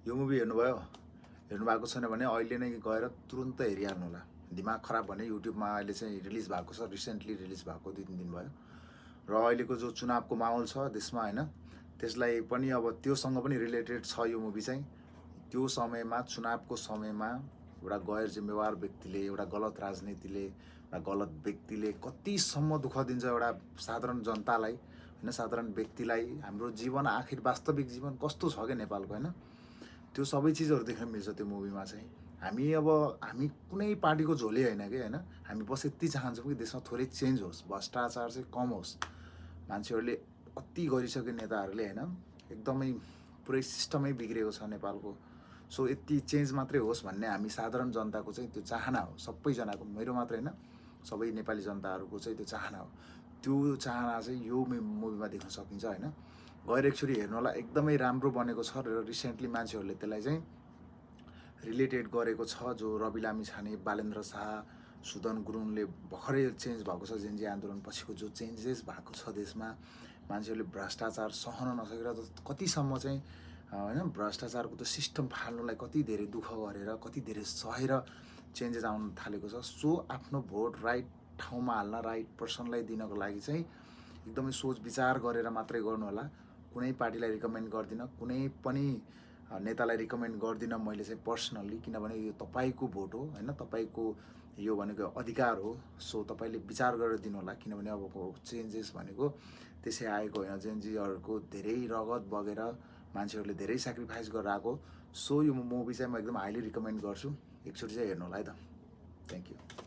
यो मुभी हेर्नुभयो? हेर्नु भएको छैन भने अहिले नै गएर तुरुन्त हेरिहाल्नु होला। दिमाग खराब भने युट्युबमा अहिले चाहिँ रिलिज भएको छ, रिसेन्टली रिलिज भएको 2-3 दिन भयो। र अहिलेको जो चुनावको माहौल छ देशमा हैन, त्यसलाई पनि अब त्योसँग पनि रिलेटेड छ यो मुभी चाहिँ। त्यो समयमा चुनावको समयमा एउटा गैर जिम्मेवार व्यक्तिले, एउटा गलत राजनीतिले, एउटा गलत व्यक्तिले कतिसम्म दुःख दिन्छ एउटा साधारण जनतालाई हैन, साधारण व्यक्तिलाई। हाम्रो जीवन आखिर वास्तविक जीवन कस्तो छ के नेपालको हैन, त्यो सबै चिजहरू देख्न मिल्छ त्यो मुभीमा चाहिँ। हामी कुनै पार्टीको झोली होइन कि हैन, हामी बस यति चाहन्छौँ कि देशमा थोरै चेन्ज होस्, भ्रष्टाचार चाहिँ कम होस्। मान्छेहरूले अति गरिसके नेताहरूले हैन, एकदमै पुरै सिस्टमै बिग्रेको छ नेपालको। सो यति चेन्ज मात्रै होस् भन्ने हामी साधारण जनताको चाहिँ त्यो चाहना हो, सबैजनाको, मेरो मात्रै होइन, सबै नेपाली जनताहरूको चाहिँ त्यो चाहना हो। त्यो चाहना चाहिँ यो मुभीमा देख्न सकिन्छ हैन। गएर एकचोटि हेर्नु होला, एकदमै राम्रो बनेको छ। र रिसेन्टली मान्छेहरूले त्यसलाई चाहिँ रिलेटेड गरेको छ। जो रवि लामिछाने, बालेन्द्र शाह, सुदन गुरुङले भर्खरै चेन्ज भएको छ, जेनजी आन्दोलन पछिको जो चेन्जेस भएको छ देशमा, मान्छेहरूले भ्रष्टाचार सहन नसकेर कतिसम्म चाहिँ हैन, भ्रष्टाचारको त्यो सिस्टम फाल्नुलाई कति धेरै दुःख गरेर, कति धेरै सहेर चेन्जेस आउन थालेको छ। सो आफ्नो भोट राइट ठाउँमा हाल्न, राइट पर्सनलाई दिनको लागि चाहिँ एकदमै सोच विचार गरेर मात्रै गर्नु होला। कुनै पार्टीलाई रिकमेन्ड गर्दिनँ, कुनै पनि नेतालाई रिकमेन्ड गर्दिनँ मैले चाहिँ पर्सनल्ली, किनभने यो तपाईँको भोट हो हैन, तपाईँको यो भनेको अधिकार हो। सो तपाईँले विचार गरेर दिनु होला, किनभने अबको चेन्जेस भनेको त्यसै आएको होइन। जेनजीहरूको धेरै रगत बगेर मान्छेहरूले धेरै सेक्रिफाइस गरेर आएको। सो यो मुभी चाहिँ म एकदम हाइली रिकमेन्ड गर्छु, एकचोटि चाहिँ हेर्नु होला है त। Thank you.